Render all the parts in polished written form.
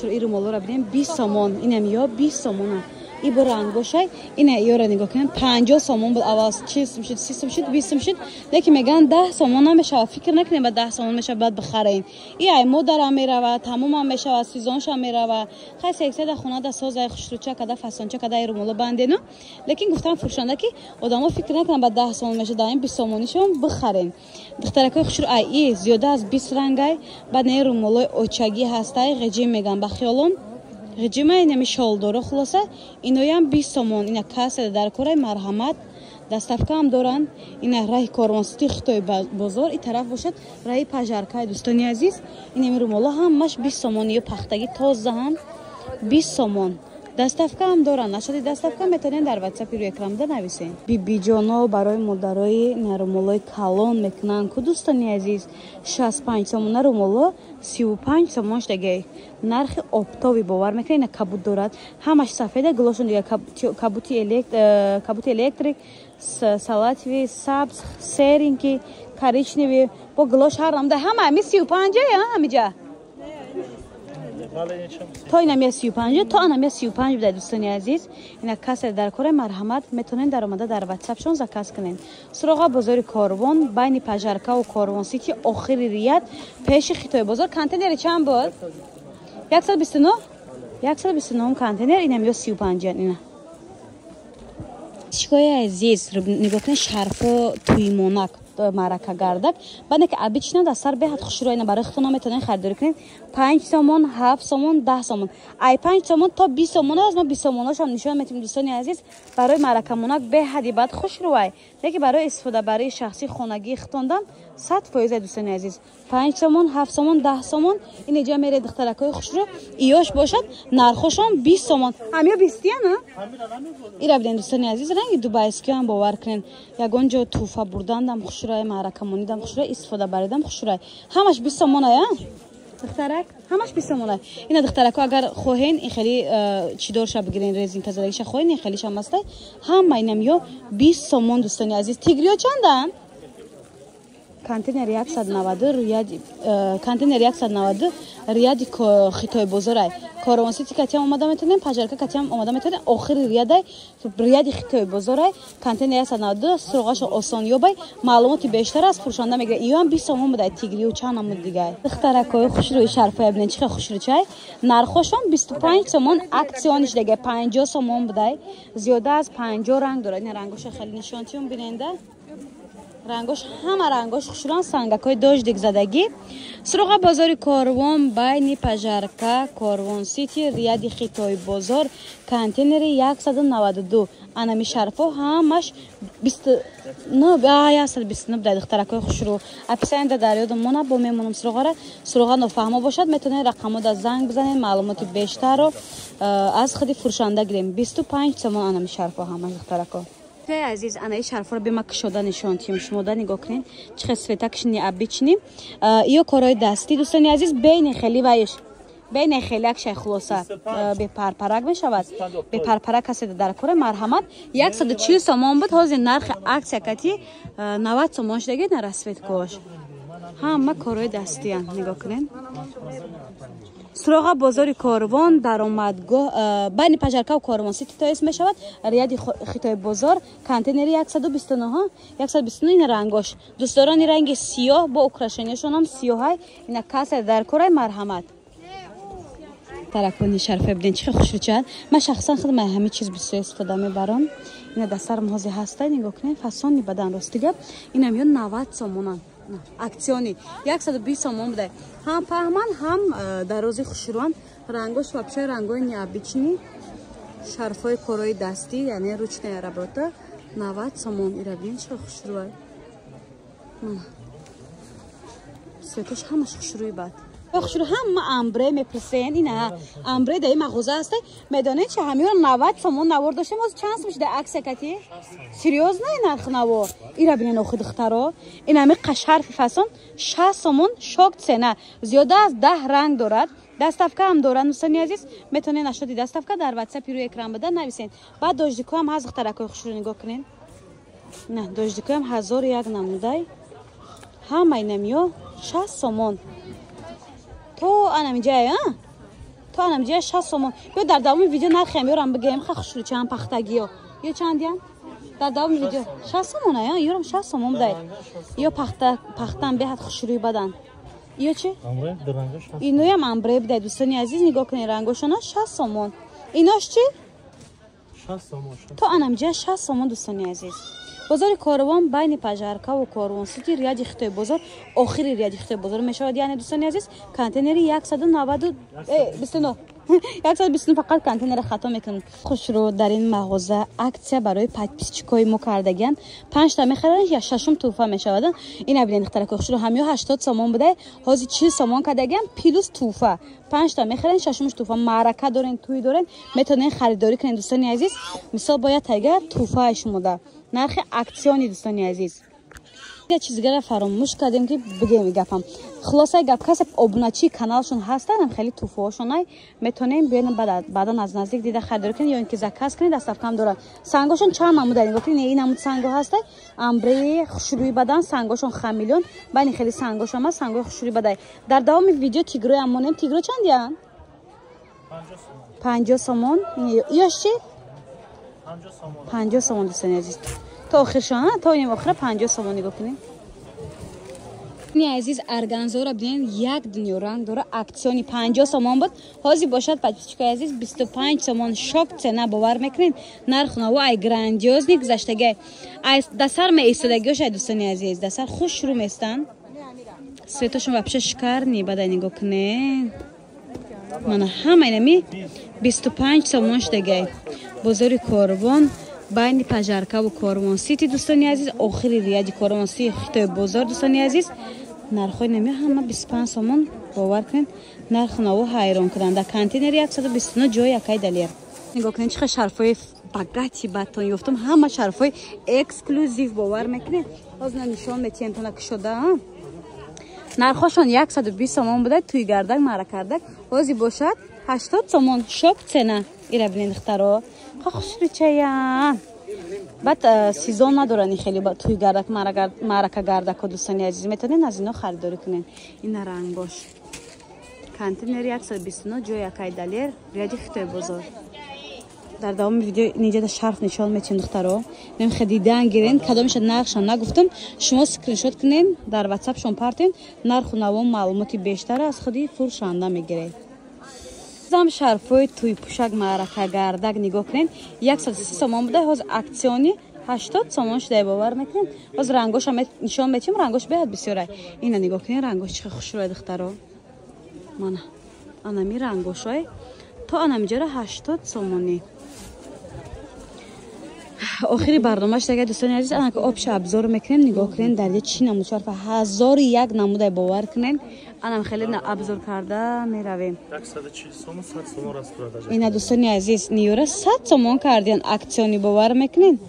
И румолоро бинем, 20 сомон. Инам ё 20 сомона. И бо рангошай. Ина ёра нигоҳ кунем, 50 сомон буд аввал, 40 сум шуд, 30 сум шуд, 20 сум шуд, лекин мегӯянд 10 сомон намешавад. Фикр накунем, ба 10 сомон мешавад, баъд бихарем. И ай модарам мерава, тамомам мешавад, сезоншам мерава. Хай, сексада хонада созай, хушрӯча када, фасонча када, и румоло бандену. Лекин гуфтам фурӯшанда, ки одамо фикр накунанд, ба 10 сомон мешавад, даин 20 сомонишон бихарем. Духтаракои хушрӯ, ай и зиёда аз 20 рангай. Баъд не, румолои очагӣ ҳастай, ғеҷим мегӯянд, ба хиёлон ғиҷима, инами шолдоро. Хулоса, иноям 20 сомон. Ина касе дар корай, марҳамат, доставкаам доранд. Ина раҳи Корвонсити, Хитои бозор, и тараф бошад раҳи Пажаркай. Дӯстони азиз, инами румоло ҳамаш 20 сомон, ё пахтагӣ тозаҳам, 20 сомон. Доставкаам доранд. Нашади доставка метавонед дар ватсапи рӯи экранда нависед. Бибиҷоно барои модарои румолои калон мекунанд ку, дӯстони азиз, 65 сомона румоло 35 сомон шудагай, нархи оптовый. Бовар мекунед, ина кабуд дорад, ҳамаш сафеда, гулошон дига, кабути электрик, салатовый, сабз, серенький, коричневый, бо гулош ҳар намуда. Ҳама ами 35, ҳамиҷа то инамия 35, то анамия 35 буда. Дӯстони азиз, ина касе дар кора, марҳамат, метавонед даромада дар ватсапшон заказ кунед. Суроға: бозори Корвон, байни Пажаркаву Корвон Сити, охири ряд, пеши Хитои бозор. Контейнери чанд буд? 129, 129 контейнер. Инам ё 35. Ина шикои азиз, нигоҳ кунед, шарфо туймонак, маъракагардак. Баъде ки обычно дар сар беҳад хушрӯ. Ина барои худтон метавонед харидорӣ кунед: 5 сомон, 7 сомон, 10 сомон, ай 5 сомон то 20 сомон. Аз мо 20 сомоношам нишон метиҳем. Дӯстони азиз, барои маъракамонак беҳади баъд хушрӯай, лекин барои истифода барои шахсии хонагии худтондам 100%. Дӯстони азиз, 5 сомон, 7 сомон, 10 сомон. Ин иҷа мере, духтаракҳои хушрӯ, иёш бошад, нархошон 20 сомон. Ҳамё бистияна. Ира бинед, дӯстони азиз, ранги дубайскиам. Бовар кунед, ягон ҷо тӯҳфа бурдандам хушрӯай, маъракамонидам хушрӯай, истифода баридам хушрӯай. Ҳамаш 20 сомоная, духтарак, ҳамаш 20 сомона. Ина, духтарако, агар хоҳен, ин хеле чидорша бигирен, резинка задагиша хоҳен, ин хелишам ҳастай. Ҳама инам ё 20 сомон. Дӯстони азиз, тигриё чанданд? Контейнер 190, контейнер 190, ряди Хитой бозорай. Корвонсити катиам омада метавонем, Пажарка катиам омада метавонем. Охири рядай, ряди Хитой бозорай, контейнер 192. Суроғашо осон ёбай. Маълумоти бештар аз фурӯшанда мегирад. Иёам 20 сомон будай. Тигрию чанд намуд дигай. Духтаракои хушрӯи, шарфоя бинед, чӣ хел хушрӯчай. Нархошон 25 сомон, акциониш дигай 50 сомон будай. Зиёда аз 50 ранг дорад. Ина рангоша хеле нишонтиён, биненда, рангош, ҳама рангош хушрӯан, сангакҳои дождик задагӣ. Суроға: бозори Корвон, байни Пажарка, Корвон Сити, ряди Хитои бозор, контейнери 192. Анами шарфо ҳамаш 129 будай. Духтаракҳои хушрӯ, описанида дар ёдум мона, бо мемонам суроғара. Суроға нофаҳмо бошад, метавонед рақамода занг бизанед, маълумоти бештарро аз худи фурӯшанда гирем. 25 сомон анами шарфо ҳамаш, духтарако азиз. Анаи шарфоро бема кушода нишон тиҳем шумода. Нигоҳ кунед, чӣ хел цветакш необычный. Ё корҳои дастӣ, дӯстони азиз, бейни хели ваиш, бейне хеле як шай. Хулоса, бепарпарак мешавад. Бепарпарак касе дар кора, марҳамат. 140 сомон буд, ҳозир нархи акция кати 90 сомон шудаги. На, расцветкош ҳама корҳои дастиян, нигоҳ кунед. Суроға: бозори Корвон, даромадгоҳ байни Пажаркаву Корвон Сити тоис мешавад, ряди Хитои бозор, контейнери 129, 129. Ина рангош, дӯстдорони ранги сиёҳ, бо украшенияшонам сиёҳай. Ина касе дар корай, марҳамат. Таракони шарфе бинед, чӣ хел хушрӯчаанд. Ман шахсан худам ҳамин чиз бисёр истифода мебарам. Ина дастарам ҳозир ҳастай, нигоҳ кунед, фасони бадан. Рости гап, инам ё 90 сомонанд, акционный 120 сомон будай. Ҳам паҳман, ҳам дарози хушрӯан, рангош вообще рангои необычный. Шарфҳои корҳои дастӣ, яъне ручная работа, 90 сомон. Ира бинед, чӣ хушрӯай, цветош ҳамаш хушрӯи бад, хушрӯ. Ҳама амбре мепурсен. Ина амбре дар ин мағоза ҳастай. Медонед чи, ҳамиро 90 сомон навор доштем, ҳозир чанд сом шуда акция кати? Серьёзно, нарх наво. Ира бинен, охи духтаро, ин ҳами шарфи фасон 60 сомон, шок цена. Зиёда аз 10 ранг дорад, доставка ҳам дорад. Дӯстони азиз, метавонед нашоди доставка дар ватсапи рӯи экран буда нависен. Баъд дождикҳо ҳам ҳаст, духтаракҳои хушрӯ, нигоҳ кунед. На, дождикҳоям ҳазору як намудай. Ҳамаи намиё 60 сомон. То анамиҷая, То анамҷия 60 сомон. Биё дар давоми видео нархиам ёрам бигӯем, ха хушрӯ чанд пахтагиё. Ё чандиян? Дар давоми видео 60 сомон ая, ёрам 60 сомон будай. Ё пахта, пахтан беҳад хушрӯи бадан. Ё чи? Иноям амбре будай, дӯстони азиз, нигоҳ кунед рангошона 60 сомон. Инош чи? 60 сомон. То анамҷия 60 сомон, дӯстони азиз. Бозори Корвон байни Пажаркаву Корвон Сити, ряди Хитой бозор, охири ряди Хитой бозор мешавад. Яъне, дӯстони азиз, контейнери 190 29 129, фақат контейнера хато мекунем. Хушрӯ, дар ин мағоза акция барои подписчикои мо кардагиян. Панҷта мехаранд, я шашум тӯҳфа мешавад. Ина бинед, духтарако хушрӯ, ҳамё 80 сомон будай, ҳозир 40 сомон кардагиян, плюс тӯҳфа. Панҷта мехаранд, шашумш тӯҳфа. Маърака дорен, тӯй дорен, метавонед харидорӣ кунед, дӯстони азиз. Мисол, бояд тайга тӯҳфаи шумода. Нархи акционный, дӯстони азиз. Як чиз дигара фаромӯш кардем ки бигем гапам. Хулосаи гап, касе обуначии каналшон ҳастанд, хеле тӯҳфаҳошонай, метавонем биён баъдан аз наздик дида харидорӣ кунед ё ин ки заказ кунед, доставкам дорад. Сангошон чанд намуда, нигоҳ кунед, ин намуд санго ҳастай, амбреи хушрӯи бадан, сангошон хамелеон, байни хеле сангошон ҳаст, сангои хушрӯи бадай. Дар давоми видео тигроям монем. Тигро чандиян? 50 сомон. Ёш чи? 50 сомон, дӯстони азиз. То охиршона, то инем охира 50 сомон, нигоҳ кунед. Ни азиз, органзора бинед, як дунё ранг дора, акционный 50 сомон буд, ҳозир бошад, подписчикои азиз, 25 сомон, шок цена, бовар мекунед? Нарху наво ай грандиозный гузаштагай. Ай дасар меистодагиош ай, дӯстони азиз, дасар хуш шурӯъ местанд. Цветошон вообще шикарный бадай, нигоҳ кунед. Мана ҳама инами 25 сомон шудагай. Бозори Корвон, байни Пажаркаву Корвон Сити, дӯстони азиз, охири ряди Корвон Сити, Хитои бозор, дӯстони азиз, нархҳои нами ҳама 25 сомон, бовар кунед, нарху наво ҳайрон кунанда. Контейнери 129, ҷои якай Далер. Нигоҳ кунед, чӣ хел шарфҳои богатый батон ёфтам, ҳама шарфҳои эксклюзив, бовар мекунед? Ҳозир нишон метиҳем тона кушода. Нархҳошон 120 сомон буда, туй гардак, маъракардак, ҳозир бошад 80 сомон, шок цена. Ира бинед, духтаро, хушрӯчаян. Баъд сезон надоранд ин хеле туй гардак, маърака гардако, дӯстони азиз, метавонед аз ино харидорӣ кунед. Ина рангош. Контейнери 129, ҷои якай Далер, ряди Хитой бозор. Дар давоми видео ниҷада шарф нишон метиҳем, духтаро. Немхе дидан гирен, кадомиша нархшон нагуфтам, шумо скриншот кунен, дар ватсапшон партен, нарху наво маълумоти бештар аз худи фурӯшанда мегиред. Зам шарфҳои тӯйпӯшак, маъракагардак, нигоҳ кунед, 130 сомон буда, ҳозир акционный 80 сомон шуда, бовар мекунед? Ҳозир рангоша нишон метиҳем, рангош беҳад бисёрай. Ина нигоҳ кунед, рангош чӣ хушрӯя, духтаро. Мана анами рангошой то анамиҷора 80 сомонӣ. Охири барномаш дага, дӯстони азиз, анака обша обзор мекунем, нигоҳ кунем, дар чӣ намуд шарфа, ҳазору як намудай, бовар кунем, анам хеле обзор карда меравем. Ина, дӯстони азиз, ниёра 100 сомон кардиян акционный, бовар мекунем?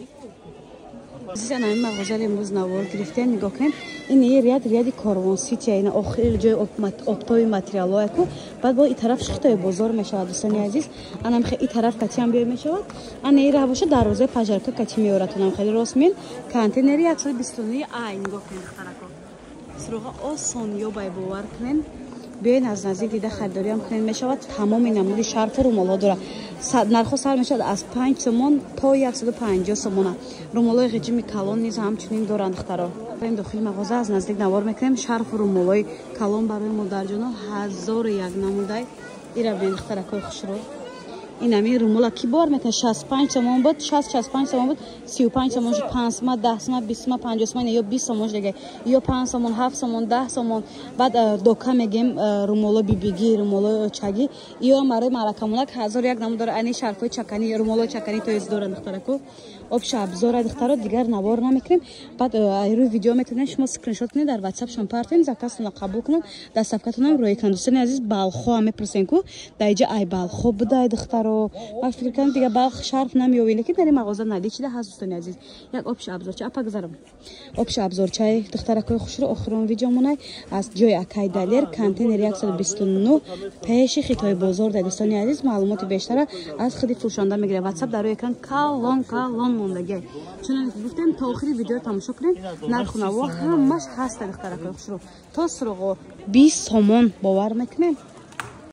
Азиз, анами мағозаро имрӯз навор гирифтем, нигоҳ кунем, ин ряд, ряди Корвон Сити, ина охири ҷои оптовый материалҳояку, баъд бо и тараф Хитои бозор мешавад, дӯстони азиз. Анам и тараф катиам биёй мешавад, ана и раҳ боша, дарвозаи Пажарка кати меоратонам, хеле рост мин. Контейнери 129 ай, нигоҳ кунед, духтарако, суроға осон ёбай, бовар кунед, биёен аз наздик дида харидориам кунед мешавад. Тамоми намуди шарфу румолҳо дорад. Нархҳо сар мешавад аз 5 сомон то 150 сомона. Румолҳои ғиҷими калон низ ҳамчунин доранд, духтаро. Дохили мағоза аз наздик навор мекунем. Шарфу румолҳои калон барои модарҷоно ҳазору як намудай. Ира бинед, духтаракои хушрӯ, инами румола ки бовар мекунед, 65 сомон буд, 65 сомон буд, 35 сомон шуд, 5 сома, 10 сома, 20 сома, 50 сома, ё 20 сомон шуд, ё 5 сомон, 7 сомон, 10 сомон. Баъд дока мегем, румоло бибигӣ, румоло чагӣ, ё барои маъракамонак ҳазору як намуд дора. Ани шарфҳои чаканӣ, румолои чаканӣ тоиз доранд, духтарако. Обша обзора, духтаро, дигар навор намекунем. Баъд рӯи видео метавонед шумо скриншот кунед, дар ватсапшон партем, заказтонро қабул кунанд, доставкатонам роӣ кунанд. Дӯстони азиз, Балхо мепурсем ку, дар иҷа ай Балхо будай, духтаро. Ман фикр кардам, дига Балх шарф намеёвем, лекин дар ин мағоза наличида ҳаст, дӯстони азиз. Як обша обзорча апа гузарам, обша обзорчаи, духтаракои хушрӯ, охирон видеомонай аз ҷои акай Далер, контейнери 129, пеши Хитои бозор дар. Дӯстони азиз, маълумоти бештара аз худи фурӯшанда мегирад. Ватсап дар рӯи экран калон калон мондагиай. Чуноне ки гуфтем, то охири видео тамошо кунед, нарху наво ҳамаш ҳаста, духтаракои хушрӯ. То суроғо 20 сомон, бовар мекунем?